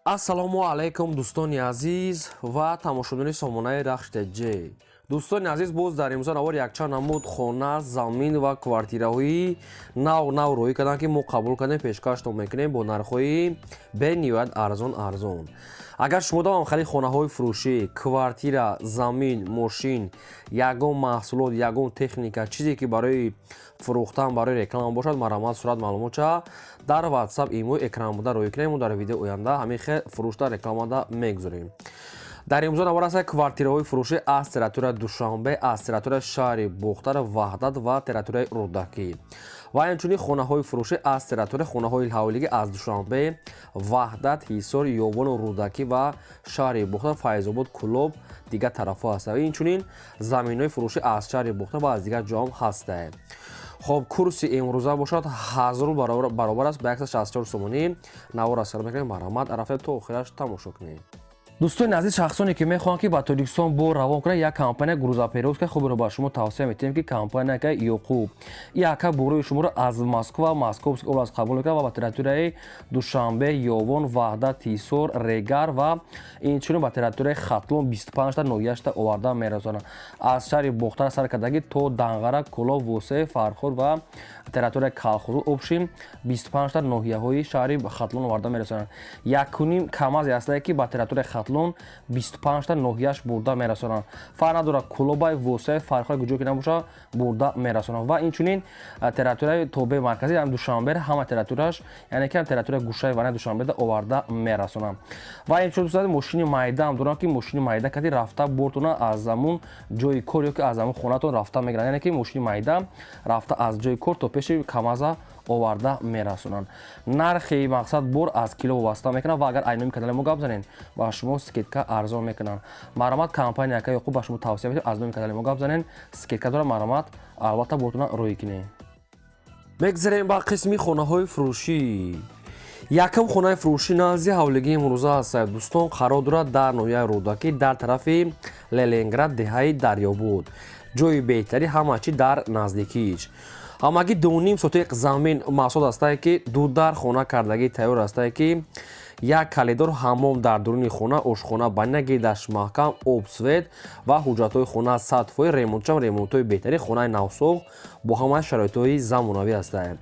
Ассалому алайкум, дӯстони азиз ва тамошобинони сомонаи Рахш ТЖ. Дӯстони азиз, боз дар имрӯза навор якчанд намуд хона, замин ва квартираҳои нав нав роҳӣ карданд, ки мо қабул кардем, пешкаштон мекунем бо нархҳои бениҳоят арзон арзон. Агар шумо давом хари хонаҳои фурӯшӣ, квартира, замин, мошин, ягон маҳсулот, ягон техника, чизе ки барои фурӯхтан, барои реклама бошад, марҳамат, сурат, маълумотча дар WhatsApp, имо экран буда роҳӣ кунем. Мо дар видео оянда ҳамин хел фурӯшта, рекламада мегузорем. Дар имрӯза навор аст квартираҳои фурӯшӣ аз территорияи Душанбе, аз территорияи шаҳри Бохтар, Ваҳдат ва территорияи Рӯдакӣ ва инчунин хонаҳои фурӯшӣ аз территорияи хонаҳои ҳавлигӣ аз Душанбе, Ваҳдат, Ҳисор, Ёвону Рӯдакӣ ва шаҳри Бохтар, Файзобод, Кӯлоб, дигар тарафҳо ҳастанд. Инчунин заминҳои фурӯшӣ аз шаҳри Бохтар ва аз дигар ҷоҳам ҳастанд. Хоб, курси имрӯза бошад 1000 баробар аст ба 164 сомонӣ. Навор аз сар мекунем, марҳамат, арафа то охираш тамошо кунед. Дӯстони азиз, шахсоне ки мехоҳанд, ки ба Тоҷикистон бор равон кунанд, як компания грузоперевозка хубро ба шумо тавсия метиҳем, ки компания Ёқуб. Яка борои шуморо аз Москва, Московский область қабул мекунад ва ба территорияи Душанбе, Ёвон, Ваҳдат, Ҳисор, Регар ва инчунин ба территорияи Хатлон 25та ноҳияшта оварда мерасонад. Аз шаҳри Бохтар сар кардагӣ то Данғара, Кӯлоб, Восеъ, Фархор ва территорияи Калхозул, общем, 25та ноҳияҳои шаҳри Хатлон оварда мерасонанд. Якуним КамАЗе ҳастае, ки ба территорияи Хатлон 25та ноҳияш бурда мерасонанд. Фарқ надорад, Кӯлобай, Восеъ, Фархор, куҷо ки набошад, бурда мерасонанд. Ва инчунин территорияи тобеи марказӣ Душанбе, ҳама территорияш, яъне ки территорияи гӯшаи ванаи Душанбеда оварда мерасонанд. Ва инчунин, дӯстон, мошини майдаам дорам, ки мошини майда кади рафта бортона аз замун ҷои кор ё ки аз замун хонатон рафта мегиранд, яъне ки мошини майда рафта аз ҷои кор то пеши КамАЗа оварда мерасонанд. Нархи мақсад бор аз кило вобаста мекунад ва агар айноми канали мо гап занед, ба шумо скидка арзон мекунанд. Марҳамат, компания ака Ёқуб ба шумо тавсия медиҳем, аз номи канали мо гап занед, скидка дорад. Марҳамат, албатта бортона рӯй кунед. Мегзарем ба қисми хонаҳои фурӯшӣ. Якум хонаи фурӯшӣ назди ҳавлигии имрӯза аст, дӯстон, қарор дорад дар ноҳияи Рӯдакӣ, дар тарафи Ленинград, деҳаи Дарёбуд. Ҷои беҳтарӣ, ҳама чӣ дар наздикиш. Ҳамагӣ 2,5 сотиқ замин маҳсулот ҳастае, ки ду дар хона кардагӣ тайёр ҳастае, ки як калидор, ҳаммом дар дуруни хона, ошхона, баня, гидаш маҳкам, об, свет ва ҳуҷҷатҳои хона 100%, ремонтшам ремонтҳои беҳтарин, хонаи навсохт бо ҳамаи шароитҳои замонавӣ ҳастае.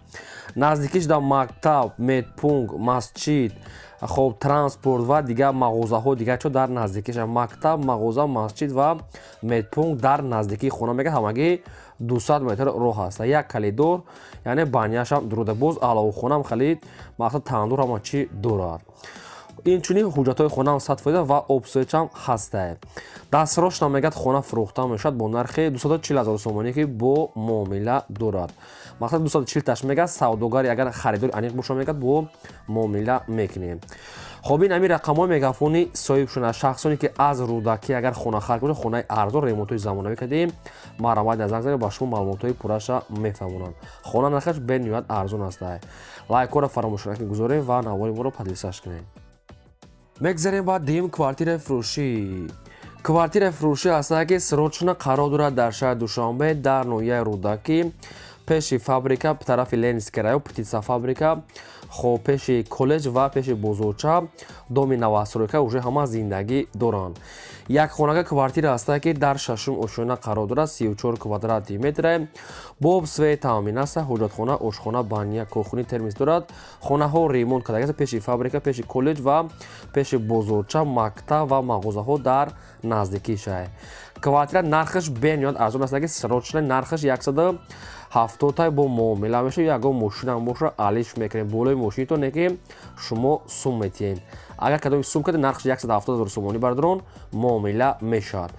Наздикиш дар мактаб, медпункт, масҷид, хоб, транспорт ва дигар мағозаҳо, дигар чо дар наздикиш. Мактаб, мағоза, масҷид ва медпункт дар наздикии хона, мегӯяд, ҳамагӣ 200 метр роҳ аст. Як калидор, яъне баняшам дурода, боз аловхонаам халид, мақсад, тандур, ҳама чӣ дорад. Инчунин ҳуҷҷатҳои хонаам 100% ва об, светам ҳастае. Дастрош намегӯяд, хона фурӯхта мешавад бо нархи 240 ҳазор сомонӣ, ки бо муомила дорад. Мақсад, 240 таш мегӯяд, савдогари агар харидори аниқ боша, мегӯяд, бо муомила мекунем. Хоб, ин ҳамин рақамҳои мегафони соҳиб шуда. Шахсоне ки аз Рӯдакӣ агар хонахарид бошад, хонаи арзон, ремонтҳои замонавӣ кардем, марҳамат, занг занед, ба шумо маълумотҳои пурраша мефаҳмонанд. Хона нархаш бениҳоят арзон аст. Лайкҳоро фаромӯш накунед, гузорем ва навори моро поделиться кунед. Мегзарем ба дуюм квартираи фурӯшӣ. Квартираи фурӯшӣ ҳастае, ки срочно қарор дорад дар шаҳри Душанбе, дар ноҳияи Рӯдакӣ, пеши фабрика, тарафи Ленинский район, птицефабрика, хоб, пеши коллеҷ ва пеши бозорча, доми новостройка, уже ҳама зиндагӣ доранд. Як хонага квартира ҳастае, ки дар шашум ошёна қарор дорад, 34 квадрати метре, бо свет таъмин аст, ҳоҷатхона, ошхона, баня, кухни, термос дорад. Хонаҳо ремонт карда, пеши фабрика, пеши коллеҷ ва пеши бозорча, мактаб ва мағозаҳо дар наздикии шаҳр. Квартира нархаш бениҳоят арзон аст, ки срочно нархаш 170 бо муомила мешавад. Ягон мошинам боша, алиш мекунем болои мошинитон, не ки шумо сум метиҳед. Агар кадоми сум карда, нархаш 170 ҳазор сомонӣ, бардорон, муомила мешавад.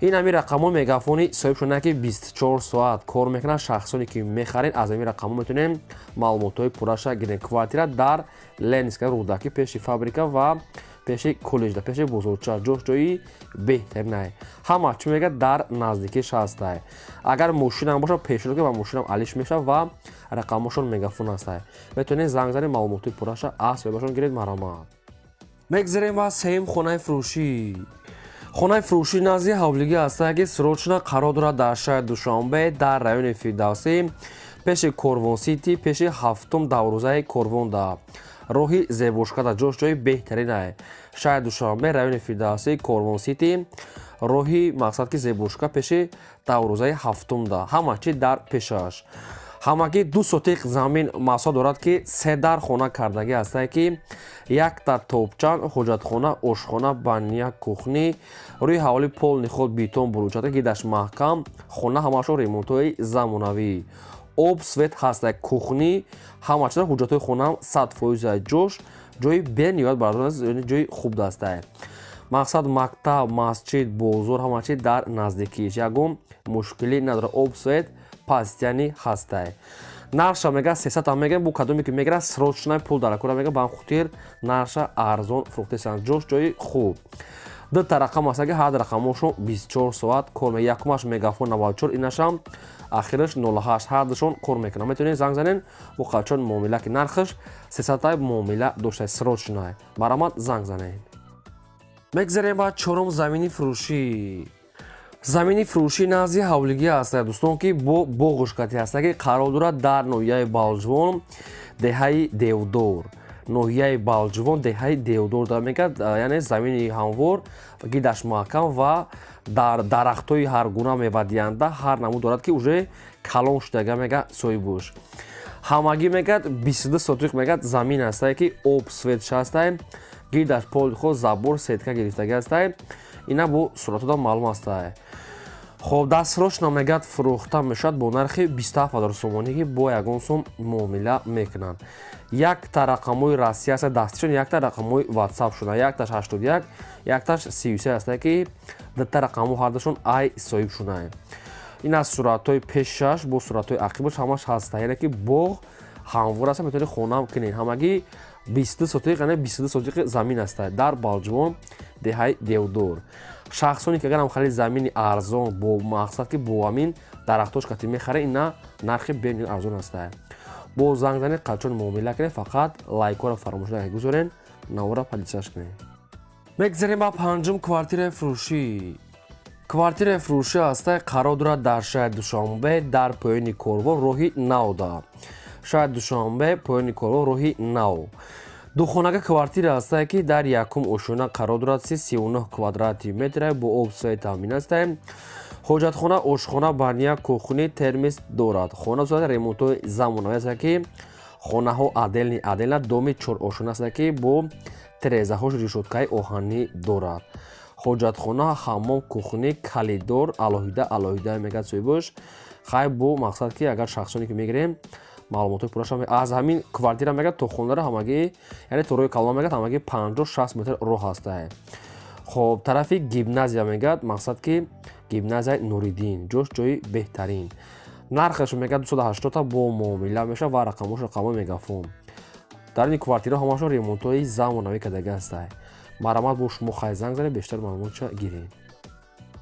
Ин ҳамин рақамҳо мегафони соҳиб шуда, ки 24 соат кор мекунад. Шахсоне ки мехаред, аз ҳамин рақамҳо метавонем маълумотҳои пурраша гирем. Квартира дар Ленинска, Рӯдакӣ, пеши фабрика ва пеши коллеҷда, пеши бозорча, ҷош ҷои беҳтаринае, ҳама чӣ мегӯяд, дар наздикиш ҳастае. Агар мошинам бошад, пешро ки ба мошинам алиш мешавад ва рақамҳошон мегафон ҳастае, метавонед занг занед, маълумотҳои пурраша аз соҳибашон гиред. Марҳамат. Мегзарем ба сеюм хонаи фурӯшӣ. Хонаи фурӯшӣ назди ҳавлигӣ ҳастае, ки срочно қарор дорад дар шаҳри Душанбе, дар райони Фирдавсӣ, пеши Корвон Сити, пеши ҳафтум даврӯзаи Корвонда. Роҳи Зебошкада ҷош ҷои беҳтаринае. Шаҳри Душанбе, райони Фирдавсӣ, Корвон Сити, роҳи мақсад ки Зебошка, пеши дарвозаи ҳафтумда. Ҳама чи дар пешаш. Ҳамагӣ 2 сотиқ замин масоҳат дорад, ки се дар хона кардагӣ ҳастае, ки якта топчан, ҳоҷатхона, ошхона, баня, кухня, рӯи ҳавлӣ полный ход бетон, брусчатка, гидаш маҳкам. Хона ҳамаашон ремонтҳои замонавӣ, об, свет ҳаста, кухня, ҳама чиза, ҳуҷҷатҳои хонаам 100%. Ҷош ҷои бениҳоят, бародарон, ҷои хуб дастае. Мақсад, мактаб, масҷид, бозор, ҳама чи дар наздикиш, ягон мушкилӣ надорад. Об, свет постоянный ҳастай. Нархша мега 300 мега, бу кадоме ки мегира, срочно пул дар кора мега, ба хотир нархша арзон фурӯхтесан. Ҷош ҷои хуб. Дута рақам аст, ки ҳар рақамошон 24 соат кор. Якумаш Мегафон 94, инашам ахираш 08, ҳардушон кор мекунад. Метавонед занг занен, бо қачон муомила ки нархаш 300, муомила дошта, срочно барамад занг занед. Мегзарем ба чорум замини фурӯшӣ. Замини фурӯшӣ назди ҳавлигӣ аст, дӯстон, ки бо боғушкати ҳаста, ки қарор дорад дар ноҳияи Балҷувон, деҳаи Девдор. Ноҳияи Балҷувон, деҳаи Девдор дар мегӯяд, яъне замини ҳамвор, гидаш маҳкам ва дар дарахтҳои ҳаргуна мевадиҳанда ҳар намуд дорад, ки уже калон шудага, мега соҳибуш. Ҳамагӣ мегӯяд 22 сотиқ мегӯяд замин ҳастае, ки об, свет ҳастае, гирдаш полный ход забор, сетка гирифтагӣ ҳастае. Ина бо суратода маълум ҳастае. Хоб, дастсрочно мегӯяд фурӯхта мешавад бо нархи 27 ҳазор сомонӣ, ки бо ягон сум муомила мекунанд. Якта рақамҳои Россия аста дастишон, якта рақамҳои Ватсап шуда, якташ 81, якташ 33 ҳаста, ки дута рақамҳо ҳардашон ай соҳиб шудаанд. Ин аз суратҳои пешаш бо суратҳои ақибаш ҳамаш ҳаста, яъне ки боғ ҳамвор аста, метавонед хонаам кунед. Ҳамагӣ 22 сотиқ, яъне 22 сотиқи замин аста дар Балҷувон, деҳаи Девдор. Шахсоне ки агарам хеле замини арзон бо мақсад ки бо ҳамин дарахтош кати мехаред, ина нархи бениҳоят арзон аста. Бо занг занед, қачон муомила кунед. Фақат лайкҳоро фаромӯш накунед, гузорен, навора поделиться кунед. Мегзарем ба панҷум квартираи фурӯшӣ. Квартираи фурӯшӣ ҳаста, қарор дорад дар шаҳри Душанбе, дар поёни Корвон, роҳи Навда. Шаҳри Душанбе, поёни Корвон, роҳи Нав. Духонага квартира ҳастае, ки дар якум ошёна қарор дорад, 39 квадрати метра, бо об, свет таъмин ҳастае. Ҳоҷатхона, ошхона, баня, кухня, термис дорад. Хона сурати ремонтҳои замонавӣ аст, ки хонаҳо отдельный отдельно, доми чорошёна аст, ки бо тирезаҳош решёткаи оҳанӣ дорад. Ҳоҷатхона, ҳаммом, кухня, коридор алоҳида алоҳида мегӯяд соҳибош. Хай, бо мақсад ки агар шахсоне ки мегирем, маълумотҳои пурраша аз ҳамин квартира мегӯяд то хонара ҳамагӣ, яъне то роҳи калон мегӯяд, ҳамагӣ 50-60 метр роҳ ҳастае. Хоб, тарафи гимназия мегӯяд, мақсад ки гимназияи Нуриддин, ҷош ҷои беҳтарин. Нархаш мегӯяд 280-та, бо муомила мешавад ва рақамҳош рақамҳои Мегафон. Дар ин квартира ҳамашон ремонтҳои замонавӣ кардагӣ ҳастае. Марҳамат, бо шумо хай занг занед, бештар маълумотша гиред.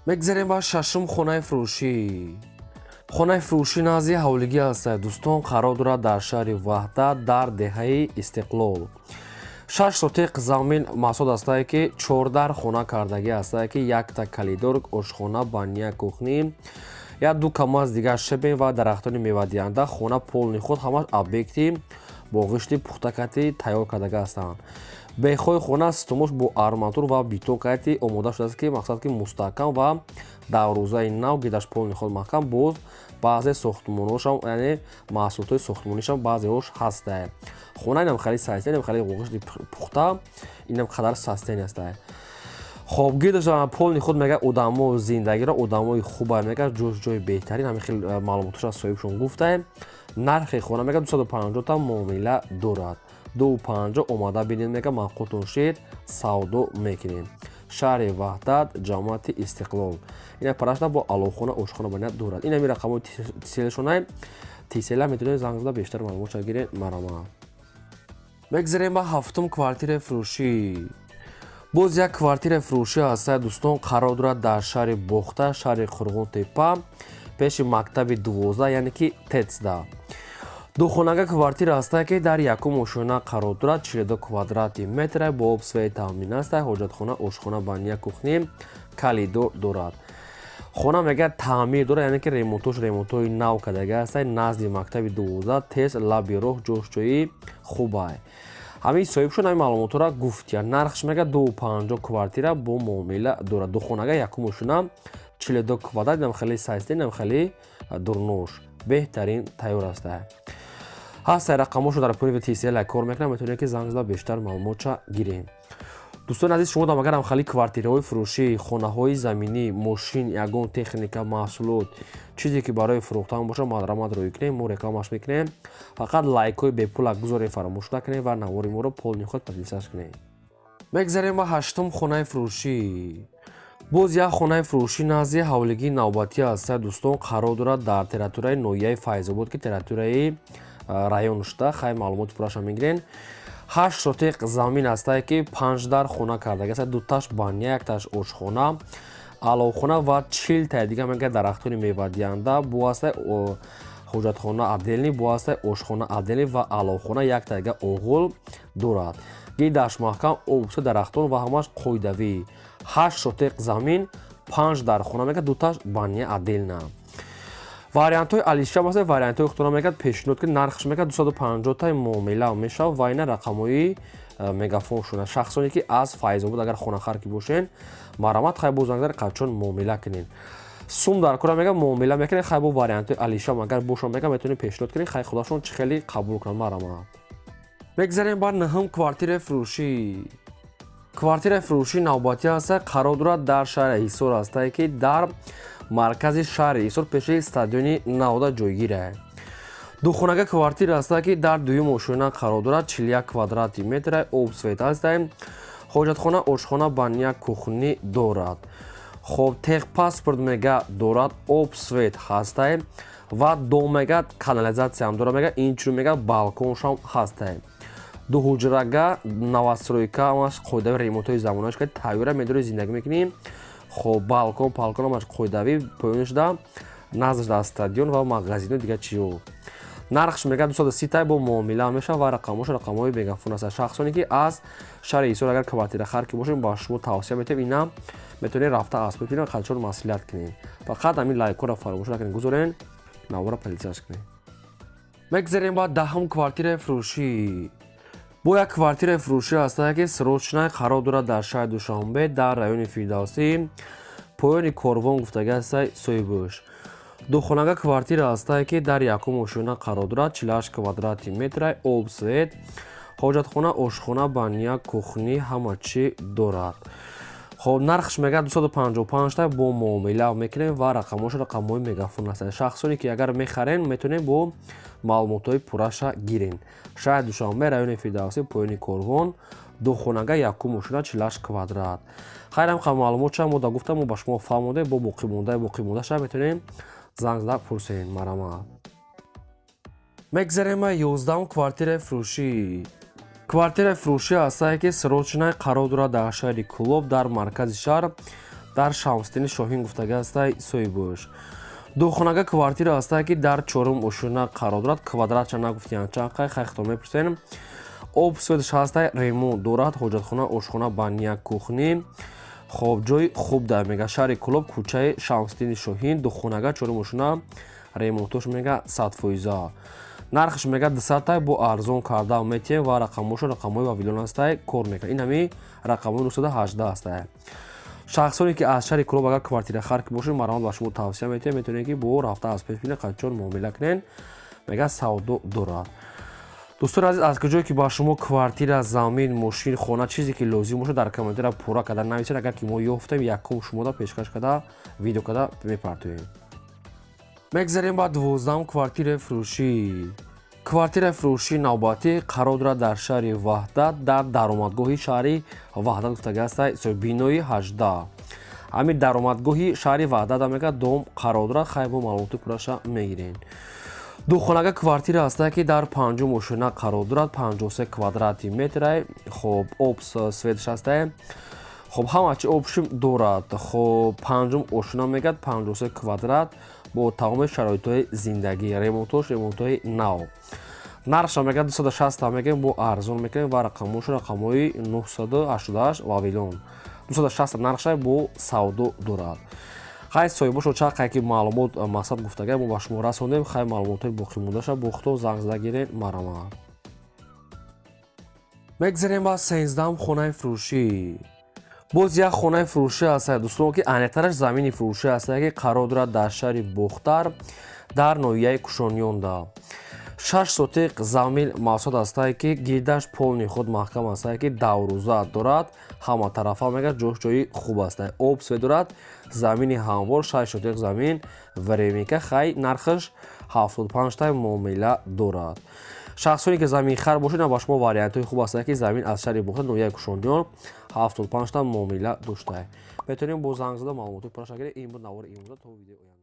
Мегзарем ба шашум хонаи фурӯшӣ. Хонаи фурӯшӣ назди ҳавлигӣ ҳастад, дӯстон, қарор дорад дар шаҳри Ваҳдат, дар деҳаи Истиқлол. 6 сотиқ замин масоҳат ҳастае, ки чордар хона кардагӣ ҳастае, ки якта коридор, ошхона, баня, кухня, як ду камаз дигар щебень ва дарахтони мевадиҳанда. Хона полный ход ҳамаш объекти бо ғишти пухтакати тайёр кардагӣ ҳастанд. Бехҳои хона ситумош бо арматур ва бетон кати омода шудааст, ки мақсад ки мустаҳкам ва дарвозаи нав, гидаш полный ход маҳкам. Боз баъзе сохтмонҳошам, яъне маҳсулотҳои сохтмонишам баъзеҳош ҳастае. Хона инам хеле сайста, инам хеле ғишти пухта, инам қадар састен ҳастае. Хоб, гирдаш полный ход мега одамо зиндагиро одамои хуба мега, ҷош ҷои беҳтарин. Ҳамин хел маълумотош аз соҳибшон гуфтаем. Нархи хона мега 250-та, муомила дорад. 250, омада бинед, мега, маъқултон шид, савдо мекунем. Шаҳри Ваҳдат, ҷамоати Истиқлол. Ина парашта бо аловхона, ошхона баня дорад. Ин ҳами рақамҳои тиселшонай, тисела метавонед занг зада, бештар маълумотша гиред. Марҳамат. Мегзарем ба ҳафтум квартираи фурӯшӣ. Боз як квартираи фурӯшӣ ҳастад, дӯстон, қарор дорад дар шаҳри Бохта, шаҳри Қурғонтепа, пеши мактаби 12, яъне ки ТЭЦда. Духонага квартира ҳастад, ки дар якум ошёна қарор дорад, 42 квадрати метра, бо об, свет таъмин аст. Ҳоҷатхона, ошхона, баня, кухня, коридор дорад. Хона мегӯяд таъмир дорад, яъне ки ремонтош ремонтҳои нав кардагӣ ҳастад. Назди мактаби 12, тез лаби роҳ, ҷош ҷои хубай. Ҳамин соҳиб шуд, ҳамин маълумотҳоро гуфтия. Нархш мега 2,50, квартира бо муомила дорад. Духонага, якум ошина, 42 квадрат, инам хеле сайста, инам хеле дурнуш, беҳтарин тайёр аста. Ҳастай рақамошо дар поёни TCL кор мекунам, метавонед, ки занг зада, бештар маълумотша гирем. Дӯстони азиз, шумо дам агарам хали квартираҳои фурӯшӣ, хонаҳои заминӣ, мошин, ягон техника, маҳсулот, чизе ки барои фурӯхтан бошад, марҳамат, рӯй кунем, мо рекламаш мекунем. Фақат лайкҳои бепула гузорем, фаромӯш накунем ва навори моро полный худ подписаться кунем. Мегзарем ба ҳаштум хонаи фурӯшӣ. Боз як хонаи фурӯшӣ назди ҳавлигии навбатӣ аст, дӯстон, қарор дорад дар территорияи ноҳияи Файзобод, ки территорияи район шуда. Хай, маълумоти пурраша мегирен. 8 сотиқ замин ҳастае, ки панҷ дар хона кардаги аст: дуташ баня, якташ ошхона, аловхона ва 40 таи дига мега дарахтони мевадиҳанда. Бу ҳастай ҳоҷатхона отдельный, бу ҳастай ошхона отдельный ва аловхона, якта дига оғул дорад. Гидаш маҳкам, обса, дарахтон ва ҳамаш қоидавӣ. 8 сотиқ замин, панҷ дар хона мега, дуташ баня отдельно. Вариантҳои алишам аст, вариантҳои худтона мегӯяд, пешниҳод ки нархш мегӯяд 250 таи, муомила мешавад ва ина рақамҳои мегафон шуда. Шахсоне ки аз Файзобод агар хонахар ки бошен, марҳамат, хай, бо занг зада, қачон муомила кунед. Сум дар кора мега, муомила мекунед. Хай, бо вариантҳои алишам агар бошон, мега, метавонед пешниҳод кунед. Хай, худашон чӣ хеле қабул кунанд, марҳамат. Мегзарем ба нӯҳум квартираи фурӯшӣ. Квартираи фурӯшӣ навбатӣ ҳаста, қарор дорад дар шаҳри Ҳисор ҳастае, ки дар маркази шаҳри Ҳисор, пеши стадиони Навода ҷойгир аст. Духонага квартира ҳаста, ки дар дуюм ошёна қарор дорад, 41 квадрати метр, об, свет ҳаста, ҳоҷатхона, ошхона, баня, кухни дорад. Хоб, техпаспорт мега дорад, об, свет ҳастае ва дом мега канализатсияам дорад, мега инчунин мега балконшам ҳастае. Ду ҳуҷрага, новостройка, ҳамаш қоидави, ремонтҳои замонаш ка тайёра, медори зиндагӣ мекунӣ. Хоб, балкон, палкон ҳамаш қоидавӣ, поён шуда, наздаш дар стадион ва магазину дига чиё. Нархш мега 230 тай, бо муомила мешавад ва рақамҳош рақамҳои мегафон аст. Шахсоне ки аз шаҳри Ҳисор агар квартира хар ки бошем, ба шумо тавсия метиҳем, ина метавонед рафта асбоб бинед, қачон маслиҳат кунед. Фақат ҳамин лайкҳоро фаромӯш накунед, гузорен, навора подписаться кунед. Мегзарем ба 10-ум квартираи фурӯшӣ. Бо як квартираи фурӯшӣ ҳастае, ки срочно қарор дорад дар шаҳри Душанбе, дар райони Фирдавсӣ, поёни Корвон гуфтага ҳастай соҳибӯш. Духонага квартира ҳастае, ки дар якум ошёна қарор дорад, 48 квадрати метра, об, свет, ҳоҷатхона, ошхона, баня, кухни, ҳама чӣ дорад. Хоб, нархш мега 255 та, бо муомила мекунем ва рақамҳош рақамҳои мегафон ҳастанд. Шахсоне ки агар мехарен, метавонем бо маълумотҳои пурраша гирен. Шаҳри Душанбе, райони Фирдавсӣ, поёни Корвон, духонага, якум ошёна, 48 квадрат. Хайрам, қа маълумотша мо да гуфтам, мо ба шумо фаҳмодем. Бо боқимондаша метавонем занг зада пурсем, марҳамат. Мегзарем ба 11-ум квартираи фурӯшӣ. Квартираи фурӯшӣ ҳастае, ки срочно қарор дорад дар шаҳри Кӯлоб, дар маркази шаҳр, дар Шамсиддини Шоҳин гуфтага ҳастай соҳибӯш. Духонага квартира ҳастае, ки дар чорум ошёна қарор дорад. Квадратша нагуфтиян чанд қай, хайхто мепурсем. Об, светш ҳастай, ремонт дорад, ҳоҷатхона, ошхона, баня, кухни. Хоб, ҷои хуб дар мега шаҳри Кӯлоб, кӯчаи Шамсиддини Шоҳин, духонага, чорум ошёна, ремонтош мега 100%. Нархш мега 200 тай, бо арзон карда метиҳем ва рақамҳошо рақамҳои Вавилон ҳастай, кор мекунад. Ин ҳами рақамҳои 918 ҳастай. Шахсоне ки аз шаҳри Кӯлоб агар квартира хар ки бошед, марҳамат, ба шумо тавсия метиҳем, метавонед, ки бо рафта аз пеш бинед, қачон муомила кунед, мега савдо дорад. Дӯстони азиз, аз куҷое ки ба шумо квартира, замин, мошин, хона, чизе ки лозим бошад, дар комментария пурра карда нависед. Агар ки мо ёфтем, якум шумода пешкаш карда, видео карда мепартоем. Мегзарем ба 12-ум квартираи фурӯшӣ. Квартираи фурӯшии навбатӣ қарор дорад дар шаҳри Ваҳдат, дар даромадгоҳи шаҳри Ваҳдат гуфтага ҳастай, бинои 18. Ҳамин даромадгоҳи шаҳри Ваҳдат мега дом қарор дорад. Хай, бо маълумоти пурраша мегирем. Духонага квартира ҳастае, ки дар панҷум ошёна қарор дорад, 53 квадрати метрай. Хоб, об, светш ҳастае. Хоб, ҳама чи общим дорад. Хоб, панҷум ошёна мегӯяд, 53 квадрат, бо тамоми шароитҳои зиндагӣ, ремонтош ремонтҳои нав. Нархша мегӯяд 260 мегӯем, бо арзон мекунем ва рақамҳошо рақамҳои 988 Вавилон. 260 нархша, бо савдо дорад. Хай, соҳибошо чаққае ки маълумот мақсад гуфтага, мо ба шумо расондем. Хай, маълумотҳои боқимондаша бо худо занг зада гирен, марҳамат. Мегзарем ба 13-ум хонаи фурӯшӣ. Боз як хонаи фурӯшӣ ҳастад, дӯстон, ки аниқтараш замини фурӯшӣ ҳастад, ки қарор дорад дар шаҳри Бохтар, дар ноҳияи Кушониёнда. 6 сотиқ замин мавсуд ҳастае, ки гирдаш полный худ маҳкам ҳастае, ки даврӯза дорад, ҳама тарафа мегӯяд, ҷош ҷои хуб ҳастае, об, свет дорад, замини ҳамвор, 6 сотиқ замин, временка. Хай, нархаш 75-та, муомила дорад. Шахсоне ки заминхар бошед, ба шумо вариантҳои хуб ҳастанд, ки замин аз шаҳри Бохтар, ноҳияи Кушониён, 75-та, муомила доштае. Метавонем бо занг зада маълумоти пурра гиред. Ин буд навори имрӯза. То видеои оянда.